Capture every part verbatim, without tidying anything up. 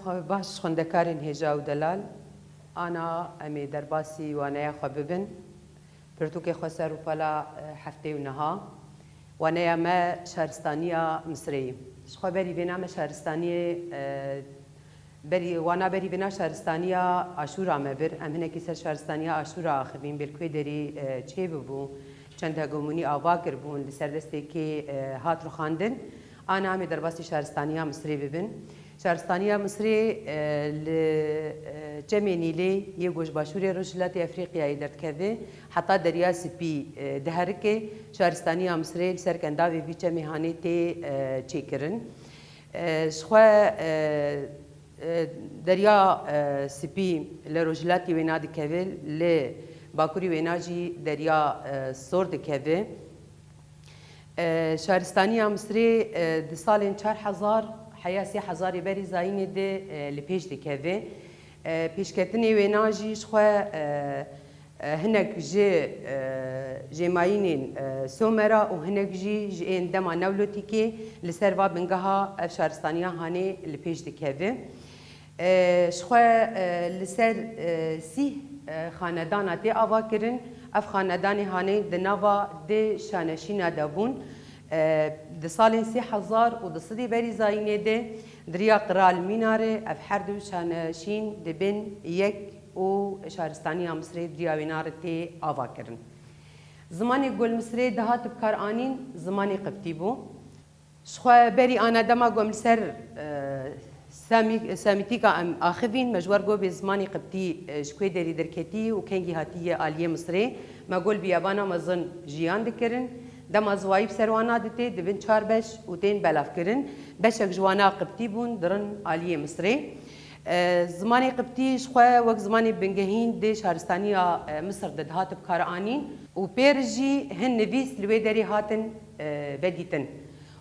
Xwe baş xwendekarên hêja û delal, ana em ê derbasî waneya xwe bibin. Pirtûkê xwe ser û pala, e, heftê û neha. Waneya me şaristaniya Misrê ye. Ji xwe berî vêna me şaristaniyê, e, berî, wana berî vêna şaristaniya Aşûra me bir. Em hinekî ser şaristaniya Aşûra axivîn, bêlkûyê derî, e, çêbibû, çend hegemonî ava kiribûn, li ser destê kê, e, hat rûxandin. Ana em ê derbasî şaristaniya Misrê bibin. Şaristaniya Misrê, e, li, e, Çemê Nîlê yê ku ji başûrê Rojhilatê Efrîqiyayê derdikeve, heta Derya Spî, e, diherike, şaristaniya Misrê li ser kendavê vî çemê hanê tê, e, çêkirin. E, ji xwe, e, e, Derya, e, Spî li rojhilatî wêna dikeve, li bakurî wêna jî Derya, e, Sor dikeve. E, şaristaniya Misrê, e, di salên çar hezar heya sê hezarê berî zayînê de, e, li pêş dikeve. E, pêşketinê wêna jî ji xwe, e, e, hinek ji, e, jêmayînên, e, Somera û hinek jî ji ên dema Newlotîkê li ser va bingeha ev şaristaniya hanê li pêş dikeve. E, ji xwe, e, li ser, e, sîh, e, xanedana tê ava kirin. Ev xanedanê hanê di nava di şaneşîna de bûn. E, di salên sê hezar û du sedî berî zayînê de di riya Qral Mîna re ev her du şaneşîn dibin yek û şaristaniya Misrê di riya wêna re tê ava kirin. Zimanê ku li Misrê dihat bi kar anîn, zimanê qibtî bû. Ji xwe berî ana dema ku em li ser, e, semî-, semîtîka em axivîn, me ji we re got bê zimanê qibtî, e, ji kwê derî derketî û kengî hatiye aliyê Misrê. Me got li biyabana mezin jiyan dikirin. Dema ziwayî bi ser wana ditê, dibin çar beş û tên belavkirin. Beşek ji wana qibtî bûn, dirin aliyê Misrê. E, zimanê qibtî ji xwe wek zimanê bingehîn di şaristaniya, e, Misir de dihat bi kar anîn û pêr jî hin nivîs li wê derê hatin, e, vedîtin.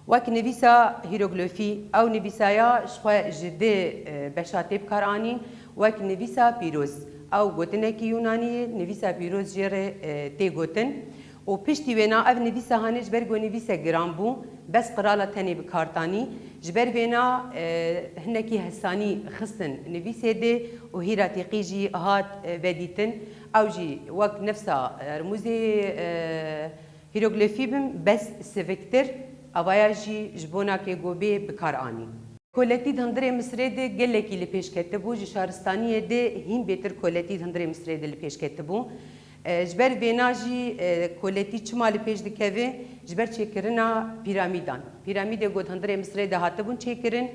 Wek nivîsa hîroglîfî, ew nivîsaya ji xwe ji di, e, beşa tê bi kar anîn, wek nivîsa pîroz. Ew gotinekî Yûnanî ye, nivîsa pîroz jê re, e, tê gotin. Û piştî wêna ev nivîsa hanê ji ber ku nivîsek giran bû, bes qirala tenê bi kar tanî. Ji ber vêna, e, hinekî hesanî xistin nivîsê de û hîratîqî jî hat, e, vedîtin. Ew jî wek nefsa, e, rmûzê, e, Hîroglîfî bin bes siviktir, avaya jî ji bona kê go bê bi kar anî. Koletî di hundirê Misirê de gelekî li pêş ketibû, ji şaristaniyê de hîn bêtir koletî di hundirê Misirê de li pêş ketibû. E, ji ber vêna jî, e, koletî çima li pêş dikeve? Ji ber çêkirina pîramîdan. Pîramîdê go di hundirê Misirê de hatibûn çêkirin,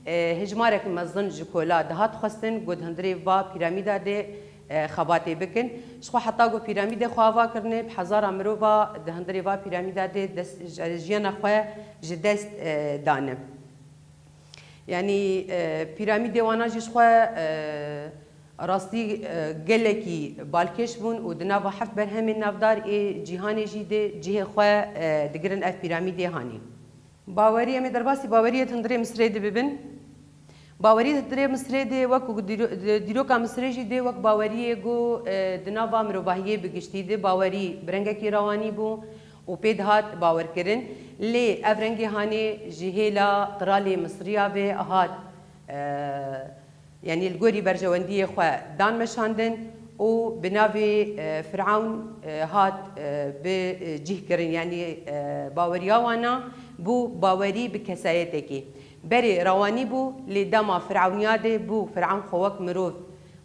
e, hejmarek mezin ji kola dihat xwestin, go di hundirê va pîramîda de e, xebatê bikin. Ji xwe heta ku pîramîdê xwe ava kirine, bi hezara mirova di hundirê va pîramîda de dest, ji-, jiyana xwe ji dest, e, dane. Yanî, e, pîramîdê wana jî ji xwe, e, rastî, e, gelekî balkêş bûn û di nava heft berhemên navdar ê cîhanê jî de cihê xwe, e, digirin ev pîramîdê hanê. Bawerî, em ê derbasî baweriyê di hundirê Misirê de bibin. Bawerî di hundirê Misirê de wek ku dîro-, di-, dîroka Misirê jî dê wek baweriyê ku, e, di nava mirovahiyê bi giştî de bawerî bi rengekî rewanî bû û pê dihat bawerkirin. Lê ev rengê hanê ji hêla qiralê Misiriya ve hat, e, Yanî li gorî berjewendiyê xwe dan meşandin û bi navê, e, Firewn, e, hat, e, bi, e, cih kirin. Yanî, e, baweriya wana bû bawerî bi kesayetekî. Berê rewanî bû, lê dema Firewnîya de bû Firewn xwe wek mirov,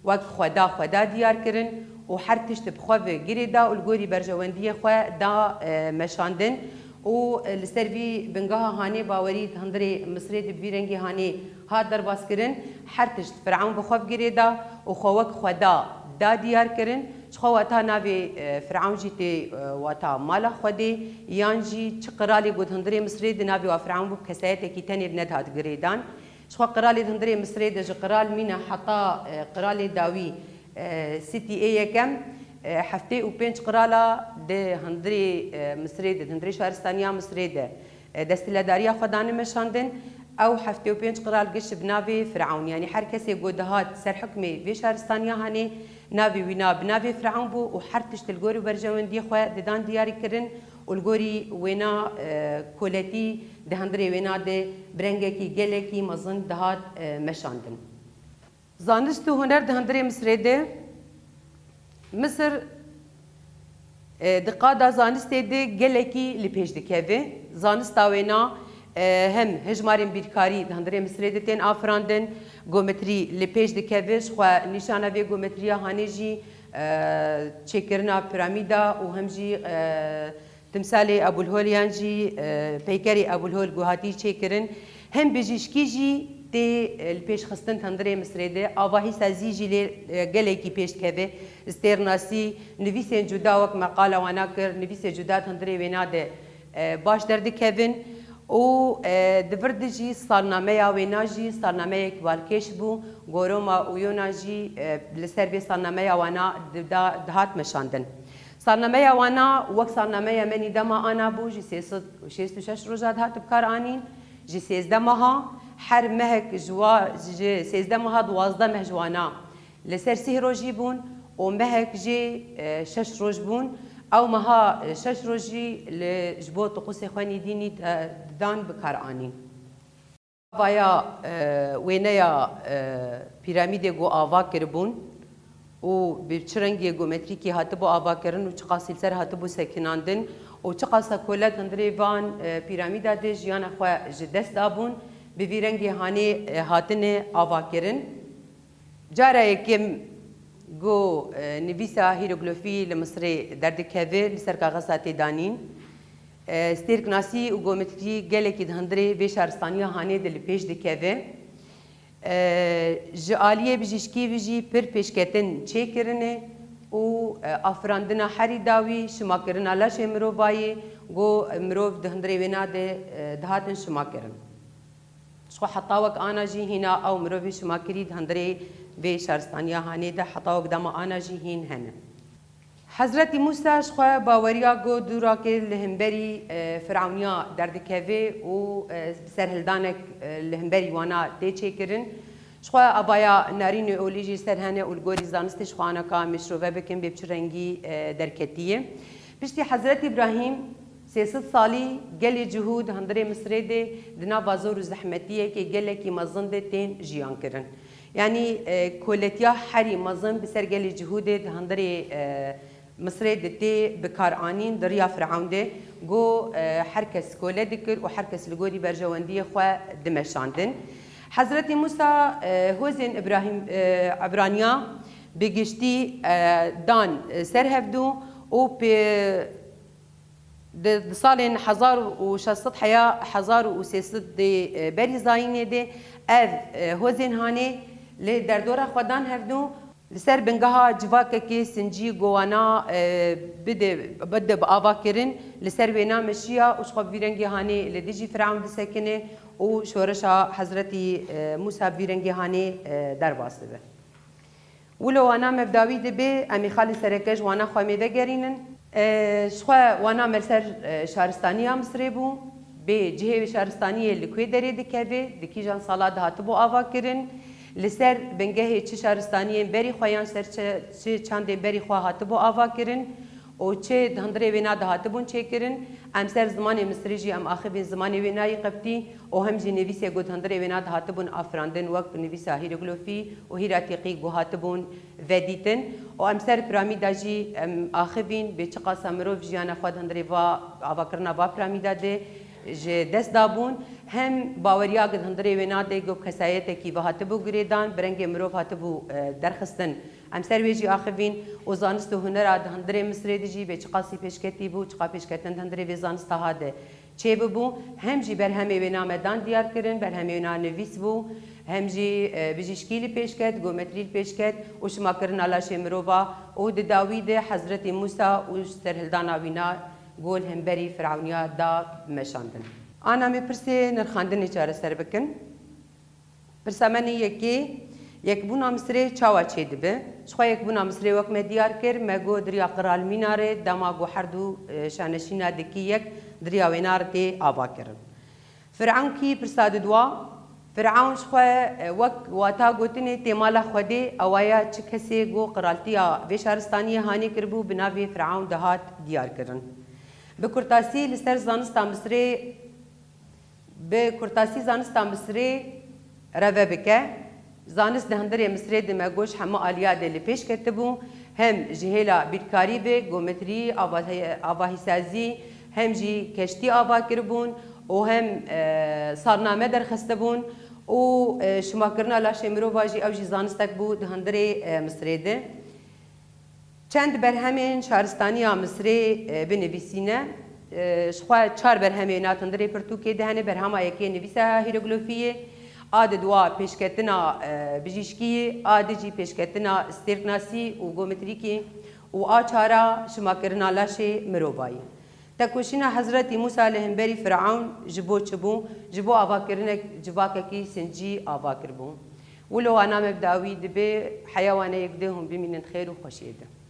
wek xweda, xweda diyar kirin û her tişt bi xwe ve girê da û li gorî berjewendiyê xwe da, e, meşandin. Û, e, li ser vî bingeha hanê bawerî di hundirê Misirê de bi vî rengî hanê hat derbaskirin, her tişt Firewn bi xwe bi girê da û xwe wek xweda da diyar kirin. Ji xwe wata navê, e, Firewn jî tê, e, wata mala Xwedê, yan jî çi qiralê ku di hundirê Misirê di navê wa Firewn bû bi kesayetekî tenê bi nedihat girêdan. Ji xwe qiralê di hundirê Misirê de ji qiral mîna heta, e, qiralê dawî, e, Sitî ê yekem, e, heftê û pênc qirala di hundirê, e, Misirê de, di hundirê şaristaniya Misirê de, e, desthilatdariya xwe dane meşandin. Ew heftê û pênc qiral giş bi navê Firewn, yanî her kesê ku dihat ser hukmê vê şaristaniya hanê, navê wîna bi navê Firewn bû û her tişt li gor û berjewendiyê xwe didan diyarî kirin û li gorî wêna, e, koletî di hundirê wêna de bi rengekî gelekî mezin dihat, e, meşandin. Zanist û huner di hundirê Misirê de, Misir, e, di qada zanistê de gelekî li pêş dikeve. Zanista wêna, e, hem hejmarên bîrkarî di hundirê Misirê de tên afirandin, gometrî li pêş dikeve, ji xwe nîşana vê gometriya hanê jî, e, çêkirina piramîda û hem jî, e, Timsalê Ebûlhol yan jî, e, peykerê Ebûlhol ku hatî çêkirin, hem bijîşkî jî tê, e, li pêş xistin di hundirê Misirê de. Avahî sazî jî lê, e, gelekî pêş dikeve. Stêrnasî, nivîsên cuda wek meqala wana kir, nivîsê cuda di hundirê wêna de, e, baş derdikevin û, e, di vir de jî salnameya wêna jî salnameyek balkêş bû. Goroma û Yona jî, e, li ser vê salnameya wana di-, da-, dihat meşandin. Salnameya wana wek salnameya Menî dema ana bû, ji sê sed û şêst û şeş roja dihat bi kar anîn, ji sêzdeh meha, her mehek ji wa-, ji sêzdeh meha duwazdeh meh ji wana li ser sîh rojî bûn û mehek jê, e, şeş roj bûn. Ew meha, e, şeş rojî li, ji bo tiqûsê xwenî dînî, e, didan bi kar anîn. Avaya, e, wêneya, e, pîramîdê ku ava kiribûn û bi çi rengê geometrîkî hatibû avakirin û çiqasî li ser hatibû sekinandin û çiqasa kolet hundirê van, e, pîramîda de jiyana xwe ji dest dabûn, bi vî rengê hanê, e, hatine avakirin. Cara yekem ku, e, nivîsa hîroglîfî li Misirê derdikeve, li ser kaxeza tê danîn. E, stêrknasî û geometrî gelekî di hundirê vê şaristaniya hanê de li pêş dikeve. E, ji aliyê bijîşkî ve jî pir pêşketin çêkirine û, e, afirandina herî dawî şimakirina laşê mirovayê, ku mirov di hundirê wêna de, e, dihatin şimakirin. Ji xwe heta wek ana jî hîna ew mirovî şimakirî di hundirê vê şaristaniya hanê de heta wek dema ana jî hîn hene. Hezretî Mûsa ji xwe baweriya ku dûrakê li hemberî, e, Firawniya derdikeve û, e, serhildanek, e, li hemberî wana tê çêkirin. Ji xwe avaya Narînê Olî jî ser hene û li gorî zanistê ji xwe anaka em ê şirove bikin bê bi çi rengî, e, derketiye. Piştî Hezretî Îbrahîm sê sed salî gelê Cihûd hundirê Misirê de di nava zor û zehmetiyekê gelekî mezin de tên jiyan kirin. Yanî, e, koletiya herî mezin bi ser gelê Cihûdê di hundirê, e, Misirê de tê bi kar anîn di riya Firewn de, ku, e, her kes kole dikir û her kes li gorî berjewendiyê xwe dimeşandin. Hezretî Mûsa, e, hozên Îbrahîm, e, Îbraniya bi giştî, e, dan, e, ser hevdû û pê Di, di salên hezar û şeş sed heya hezar û sê sed dê, e, berî zayînê de ev, e, hozên hanê li derdora xwe dan hevdû. Li ser bingeha civakekê sincî gowana, e, bide, bide bi ava kirin, li ser wêna meşiya û ji xwe bi vî rengê hanê li dijî Firewn disekine û şoreşa Hezretî, e, Mûsa bi vî rengê hanê, e, derbas dibe. Wilo wana me bi dawî dibe, em ê xalê sereke ji wana xwe em ê vegerînin. E, ji xwe wana me li ser, e, şaristaniya Misirê bû. Bê cihê wê şaristaniyê li ku derê dikeve, di kîjan sala dihatibû ava kirin. Li ser bingehê çi şaristaniyên berî xwe yan ser çi, çi çandên berî xwe hatibû ava kirin. û çi di hundirê wêna de hatibûn çêkirin, em ser zimanê Misirî jî em axivîn zimanê wênayî qebtî û hem jî nivîsê ku di hundirê wêna de hatibûn afirandin, wek nivîsa hîroglîfî û hîratîqî ku hatibûn vedîtin û em ser piramîda jî em axivîn bê çiqasa mirov jiyana xwe di hundirê va avakirina va piramîda de ji dest dabûn, hem baweriya ku di hundirê wêna de ku kesayetekî ve hatibû girêdan, bi rengê mirov hatibû, e, derxistin. Em ser wê jî axivîn û zanist û hunera di hundirê Misirê de jî bê çiqasî pêşketî bû, çiqa pêşketin di hundirê vê zanista ha de çêbibû. Hem jî berhemê wêna me dan diyar kirin, berhemê wêna nivîs bû, hem jî, e, bijîşkî li pêş ket, geometrî li pêş ket û şimakirina laşê mirova û di dawî de Hezretî Mûsa û serhildana wîna gol hemberî Firawniya da meşandin. Ana me pirsê nirxandinê çareser bikin. Pirsa me nê yekê, yekbûna Misirê çawa çêdibe? Ji xwe yekbûna Misirê wek me diyar kir, me got di riya Qral Mîna re, dema ku her du, e, şaneşîna dikî yek di riya wêna re tê ava kirin. Firewn kî? Pirsa didwa, Firewn ji xwe, e, wek wata gotinê tê mala Xwedê, ewaya çi kesê ku qiraltiya vê şaristaniyê hanê kiribû, bi navê Firewn dihat diyar kirin. Bi kurtasî li ser zanista Misirê Bi kurtasî zanista Misirê reve bike. Zanist di hundirê Misirê de me got hemû aliya de li pêş ketibû, hem ji hêla bîrkarî ve, gometrî, ava-, avahîsazî, hem jî keştî ava kiribûn û hem, e, salname derxistibûn û, e, şimakirina laşê mirova jî ew jî zanistek bû di hundirê, e, Misirê de. Çend berhemên şaristaniya Misirê, e, binivîsîne. E, ji xwe çar berhemê na hundirê pirtûkê de hene. Berhema yekê nivîsa hîroglîfî ye. A di dua pêşketina, e, bijîşkî ye. A di jî pêşketina stêrknasî û gometrîkî û a çara şimakirina laşê mirovayî. Tekoşîna Hezretî Mûsa li hemberî Firewn ji bo çi bû? Ji bo avakirinek civakekî sincî ava kiribû. Wilo wana me bi dawî dibe, heya wane yek de hûn bimînin xêr û xweşiyê de.